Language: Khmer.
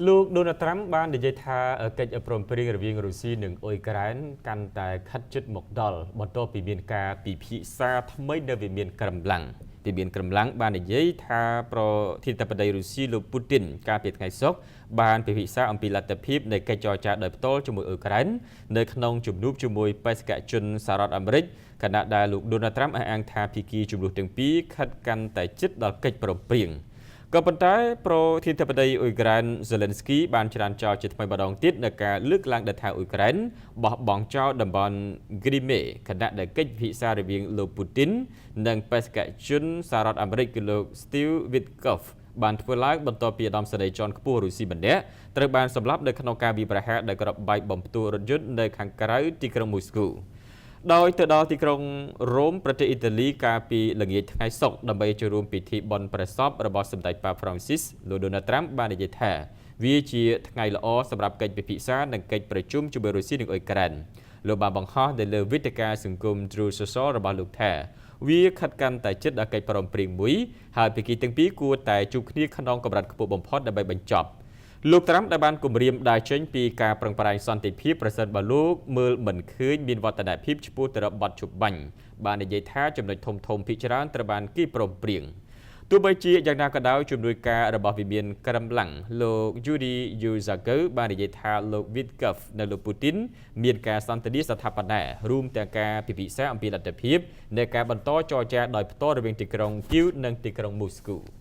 លោកដូណាល់ត្រាំបាននិយាយថាកិច្ចព្រមព្រៀងរវាងរុស្ស៊ីនិងអ៊ុយក្រែនកាន់តែខិតជិតមកដល់បន្ទាប់ពីមានការពិភាក្សាថ្មីនៅវិមានក្រំឡាំងវិមានក្រំឡាំងបាននិយាយថាប្រធានាធិបតីរុស្ស៊ីលោកពូទីនកាលពីថ្ងៃសុក្របានពិភាក្សាអំពីលទ្ធភាពនៃកិច្ចចរចាដោយផ្ទាល់ជាមួយអ៊ុយក្រែននៅក្នុងជំនួបជាមួយបេសកជនសហរដ្ឋអាមេរិកខណៈដែលលោកដូណាល់ត្រាំអះអាងថាភាគីជម្លោះទាំងពីរខិតកាន់តែជិតដល់កិច្ចព្រមព្រៀងក៏ប៉ុន្តែប្រធានាធិបតីអ៊ុយក្រែនសេលិនស្គីបានច្រានចោលជាថ្មីម្ដងទៀតនៅការលើកឡើងដែលថាអ៊ុយក្រែនបោះបង់ចោលតំបន់គ្រីមេខណៈដែលកិច្ចពិភាក្សារវាងលោកពូទីននិងបេសកជនសហរដ្ឋអាមេរិកគឺលោក Steve Witkoff បានធ្វើឡើងបន្ទាប់ពីឧត្តមសេនីយ៍ជាន់ខ្ពស់រុស្ស៊ីម្នាក់ត្រូវបានសម្លាប់នៅក្នុងការវាយប្រហារដោយគ្រាប់បែកបំផ្ទុះរថយន្តនៅខាងក្រៅទីក្រុងមូស្គូដោយទៅដល់ទីក្រុងរ៉ូមប្រទេសអ៊ីតាលីកាលពីល្ងាចថ្ងៃសុក្រដើម្បីចូលរួមពិធីបុណ្យព្រះសពរបស់សម្ដេចប៉ាហ្វ្រង់ស៊ីសលោកដូណាល់ត្រាំបាននិយាយថាវាជាថ្ងៃល្អសម្រាប់កិច្ចពិភាក្សានិងកិច្ចប្រជុំជាមួយរុស្ស៊ីនិងអ៊ុយក្រែនលោកបានបង្ហោះនៅលើវេទិកាសង្គម Truth Social របស់លោកថាវាខិតកាន់តែជិតដល់កិច្ចព្រមព្រៀងមួយហើយភាគីទាំងពីរគួរតែជួបគ្នាក្នុងកម្រិតខ្ពស់បំផុតដើម្បីបញ្ចប់លោកត្រាំដែលបានគម្រាមដើរចេញពីការប្រឹងប្រែងសន្តិភាពប្រសិនបើលោកមើលមិនឃើញមានវឌ្ឍនភាពឆ្ពោះទៅរកបទឈប់បាញ់បាននិយាយថាចំណុចធំធំភាគច្រើនត្រូវបានគេព្រមព្រៀងទោះបីជាយ៉ាងណាក៏ដោយជំនួយការរបស់វិមានក្រំឡាំងលោក Yuri Ushakov បាននិយាយថាលោក Witkoff និងលោក Putin មានការសន្ទនាស្ថាបនារួមទាំងការពិភាក្សាអំពីលទ្ធភាពនៃការបន្តចរចាដោយផ្ទាល់រវាងទីក្រុងគៀវនិងទីក្រុងមូស្គូ។